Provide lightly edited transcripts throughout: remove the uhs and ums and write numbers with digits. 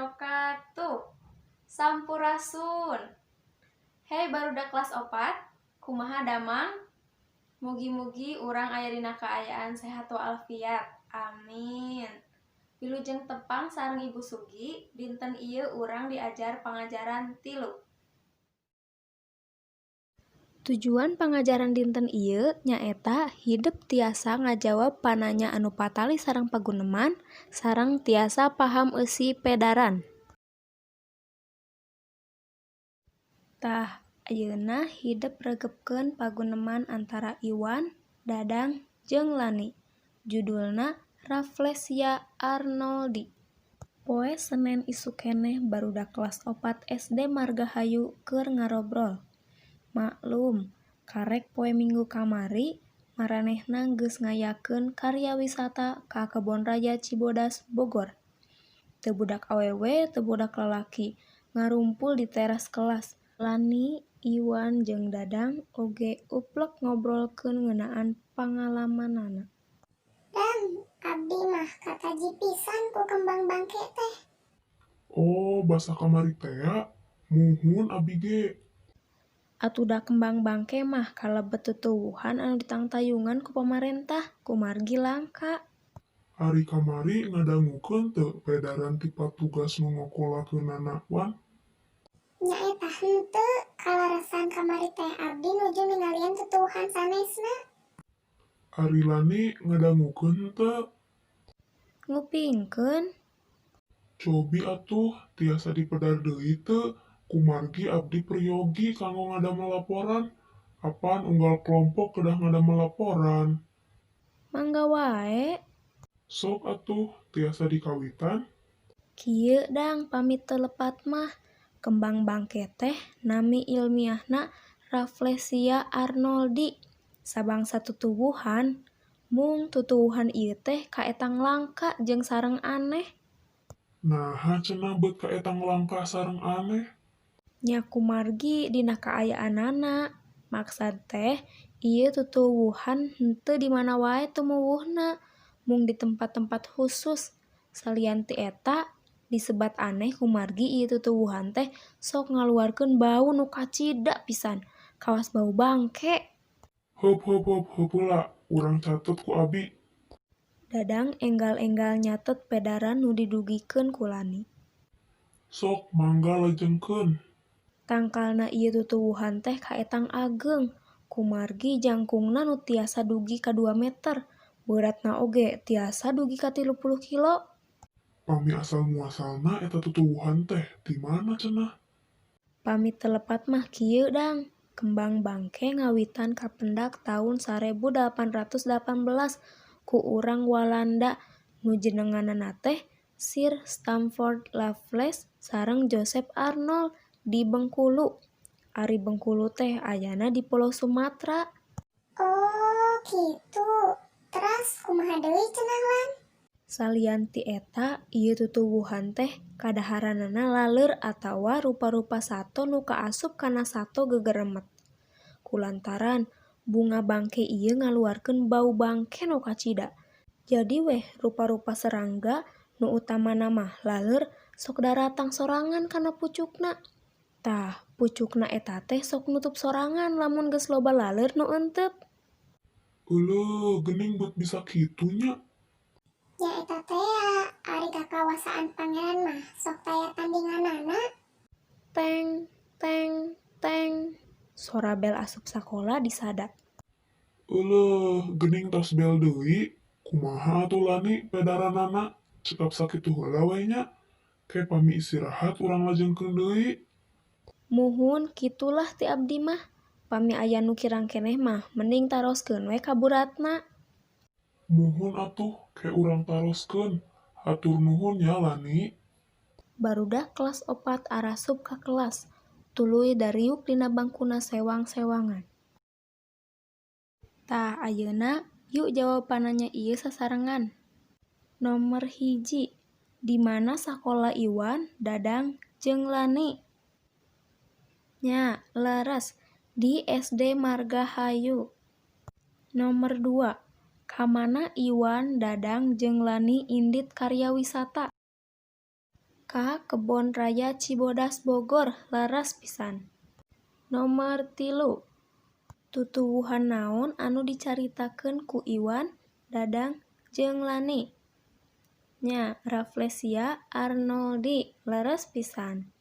Wabarakatuh. Sampurasun. Hey, barudak kelas 4, kumaha damang? Mugi-mugi urang aya dina kaayaan sehat walafiat. Amin. Wilujeng tepang sareng Ibu Sugi, dinten ieu urang diajar pangajaran 3. Tujuan pangajaran dinten ieu nyaeta hidep tiasa ngajawab pananya anu patali sareng paguneman sareng tiasa paham eusi pedaran. Tah, ayeuna hidep regepkeun paguneman antara Iwan, Dadang, jeung Lani. Judulna Rafflesia Arnoldi. Poe Senen isuk keneh barudak kelas 4 SD Margahayu keur ngarobrol. Maklum, karek poe Minggu kamari maranehna geus ngayakeun karyawisata ka Kebon Raya Cibodas, Bogor. Teu budak awewe teu budak lalaki ngarumpul di teras kelas. Lani, Iwan jeung Dadang oge uplek ngobrolkeun ngeunaan pangalamanana. Dang, abdi mah kataji pisan ku kembang bangke teh. Oh, basa kamari tea, muhun abi ge. Atuda kembang bangke mah kalebet tutuwuhan anu ditangtayungan ku pamarentah kumargi langka. Ari kamari ngadangukeun teu pedaran ti patugas nu ngokolakeunana, Wan? Nyaeta henteu, kaleresan kamari teh abdi nuju ningalian tutuwuhan sanesna. Ari Lani ngadangukeun henteu? Ngupingkeun. Cobi atuh tiasa dipedar deui teu? Kumargi abdi peryogi kanggo ngadamel laporan. Apan unggal kelompok kedah ngadamel laporan. Mangga wae. Sok atuh tiasa dikawitan. Kieu Dang, pami teu lepat mah. Kembang bangke teh nami ilmiahna Rafflesia arnoldi. Sabangsa tutuwuhan, mung tutuwuhan ieu teh kaetang langka jeung sareng aneh. Naha cenah beut kaetang langka sareng aneh? Nya kumargi dina kaayaanana. Maksad teh ieu tutuwuhan henteu di mana wae tumuwuhna, mung di tempat-tempat khusus. Salian ti eta, disebat aneh kumargi ieu tutuwuhan teh sok ngaluarkeun bau nu kacida pisan, kawas bau bangke. Heup heup heup heup heula, urang catet ku abi. Dadang enggal-enggal nyatet pedaran nu didugikeun ku Lani. Sok mangga lajengkeun. Tangkalna ieu tutuwuhan teh kaetang ageng, kumargi jangkungna nu tiasa dugi ka 2 meter, beuratna oge tiasa dugi ka 30 kilo. Pami asal muasalna eta tutuwuhan teh ti mana cenah? Pami teu lepat mah kieu Dang, kembang bangke ngawitan kapendak taun 1818 ku urang Walanda nu jenenganna teh Sir Stamford Raffles sareng Joseph Arnold di Bengkulu. Ari Bengkulu teh ayana di Pulau Sumatera. Oh, kitu. Teras kumaha deui cenah, Lan? Salian ti eta, ieu tutuwuhan teh kadaharanana laleur atawa rupa-rupa sato nu kaasup kana sato gegeremet. Kulantaran bunga bangke ieu ngaluarkeun bau bangke nu kacida. Jadi weh rupa-rupa serangga nu utamana mah laleur sok daratang sorangan kana pucukna. Tah, pucukna eta teh sok nutup sorangan lamun geus loba laleur nu euteup. Euleuh, geuning beut bisa kitu nya. Nya eta tea, ari kakawasaan pangeran mah sok taya tandinganana. Teng teng teng. Sora bel asup sakola disada. Euleuh, geuning tos bel deui. Kumaha atuh Lani pedaranana? Cekap sakitu heula we nya. Ke pami istirahat urang lajengkeun deui. Muhun kitulah ti abdi mah. Pami aya nu kirang keneh mah mending taroskeun we ka Bu Ratna. Muhun atuh, ke urang taroskeun. Hatur nuhun nya Lani. Barudak kelas 4 arasup ka kelas, tuluy dariuk dina bangkuna sewang-sewangan. Tah, ayeuna yuk jawab pananya ieu sasarengan. Nomer 1, di mana sakola Iwan, Dadang, jeung Lani? Nya, leres, di SD Margahayu. Nomer 2, ka mana Iwan, Dadang, jeung Lani indit karyawisata? Ka Kebon Raya Cibodas Bogor leres pisan. Nomer 3, tutuwuhan naon anu dicaritakeun ku Iwan, Dadang jeung Lani? Nya, Rafflesia arnoldii leres pisan.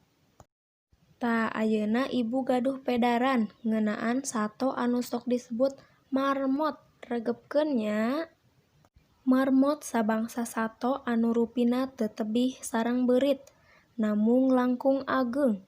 Tah, ayeuna ibu gaduh pedaran ngeunaan sato anu sok disebut marmot, regepkeun nya. Marmot sabangsa sato anu rupina teu tebih sareng beurit, namung langkung ageung.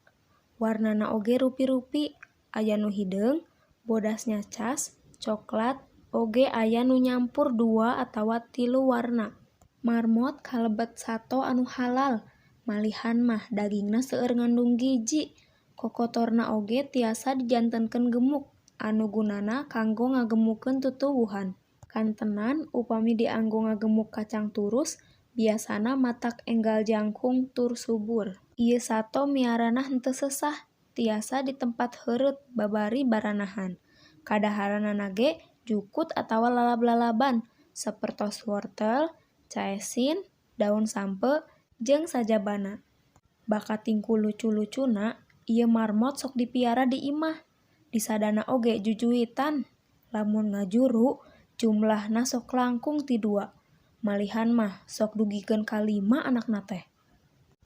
Warnana oge rupi-rupi, aya nu hideung, bodas nyacas, coklat, oge aya nu nyampur dua atawa tilu warna. Marmot kalebet sato anu halal, malihan mah dagingna seueur ngandung gizi. Kokotorna oge tiasa dijantenkeun gemuk anu gunana kanggo ngagemukeun tutuwuhan. Kantenan upami dianggo ngagemuk kacang turus biasana matak enggal jangkung tur subur. Ieu sato miarana henteu sesah, tiasa di tempat heureut babari baranahan. Kadaharanana ge jukut atawa lalab-lalaban sapertos wortel, caesin, daun sampeu, jeung sajabana. Bakating ku lucu-lucuna, ieu marmot sok dipiara di imah. Disadana oge jujuitan. Lamun ngajuru, jumlahna sok langkung ti dua. Malihan mah sok dugikeun ka 5 anakna teh.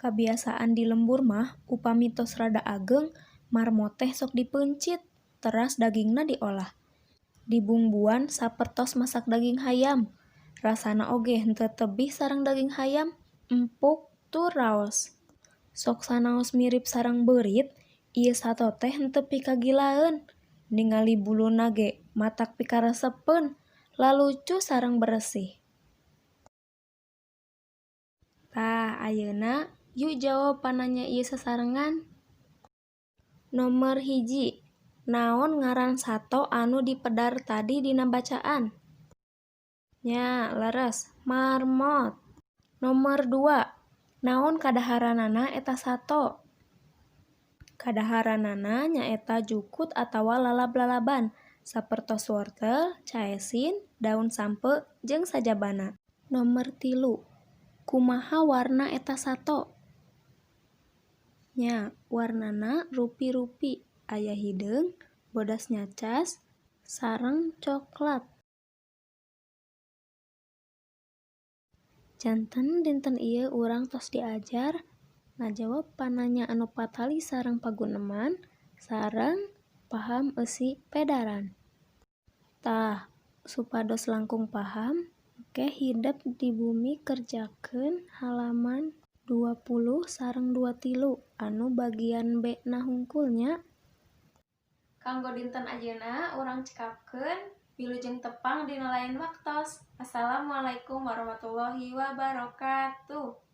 Kabiasaan di lembur mah upami tos rada ageung, marmot teh sok dipeuncit, teras dagingna diolah. Dibungbuan sapertos masak daging hayam. Rasana oge henteu tebih sareng daging hayam, empuk tur raos. Sok sanaos mirip sareng beurit, ieu sato teh henteu pikagilaeun. Ningali buluna ge matak pikaresepeun, lalucu sareng beresih. Tah, ayeuna yuk jawab pananya ieu sasarengan. Nomer 1, naon ngaran sato anu dipedar tadi dina bacaan? Nya, leres, marmot. Nomer 2, naon kadaharanana eta sato? Kadaharanana nyaeta jukut atawa lalab-lalaban sapertos wortel, caesin, daun sampeu, jeung sajabana. Nomer 3, kumaha warna eta sato? Nya, warnana rupi-rupi, aya hideung, bodas nyacas, sareng coklat. Janten dinten ieu urang tos diajar ngajawab pananya anu patali sareng paguneman sareng paham eusi pedaran. Tah, supados langkung paham, engke hidep di bumi kerjakeun halaman 20 sareng 23 anu bagian B na hungkul nya. Kanggo dinten ayeuna urang cekapkeun, wilujeng tepang dina lain waktos. Assalamualaikum warahmatullahi wabarakatuh.